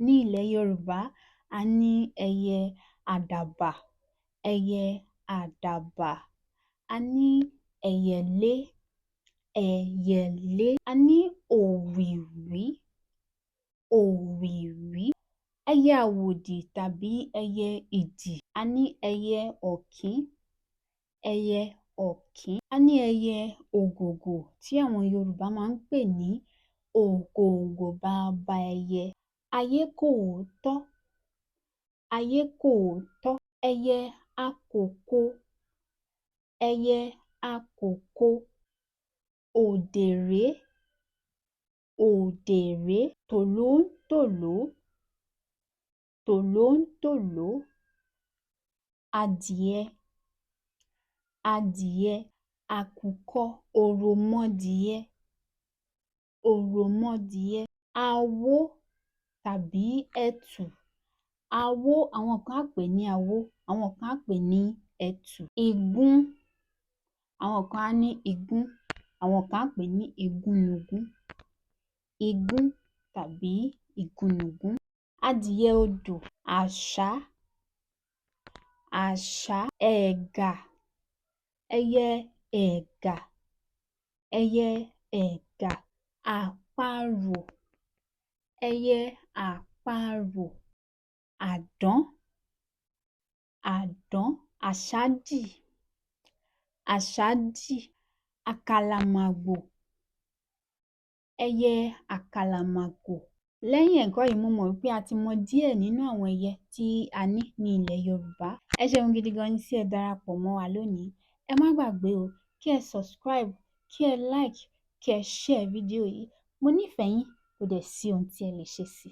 Ní ilẹ̀ Yorùbá, a ní ẹyẹ àdàbà, ẹyẹ àdàbà. A ní ẹyẹlé, ẹyẹlé. A ní òwìwí, òwìwí. Ẹyẹ àwòdì tàbí ẹyẹ ìdì. A ní ẹyẹ ọ̀kín, ẹyẹ ọ̀kín. A ní ẹyẹ ògògò tí àwọn Yorùbá máa ń pè ní ògòǹgò baba ẹyẹ. Ayékòótọ́, ayékòótọ́. Ẹyẹ akòko, ẹyẹ akòko. Òdèré, òdèré. Tòlóńtòló, tòlóńtòló. Adìẹ, adìẹ. Àkùkọ, òròmọdìẹ, òròmọdìẹ. Awó tàbí ẹtù. Awó, àwọn kan á pè é ní awó, àwọn kan á pè é ní ẹtù. Igún, àwọn kan á ní igún, àwọn kan á pè é ní igúnnugún. Igún tàbí igúnnugún. Adìyẹ odò, àṣá, àṣá. Ẹ̀gà, ẹyẹ ẹ̀gà, ẹyẹ ẹ̀gà. Àparò, ẹyẹ àparò. Àdán, àdán. Àṣádì, àṣádì. Àkàlàmàgbò, ẹyẹ àkàlàmàgbò. Lẹ́yìn ẹ̀kọ́ yìí, mo mọ̀ wí pé a ti mọ díẹ̀ nínú àwọn ẹyẹ tí a ní ní ilẹ̀ Yorùbá. Ẹ ṣeun gidi gan ni tí ẹ darapọ̀ mọ́ wa lónìí. Ẹ má gbàgbé o, kí ẹ subscribe, kí ẹ like, kí ẹ share fídíò yìí. Mo nífẹ̀ẹ́ yín, kò dẹ̀ sí ohun tí ẹ lè ṣe sí i.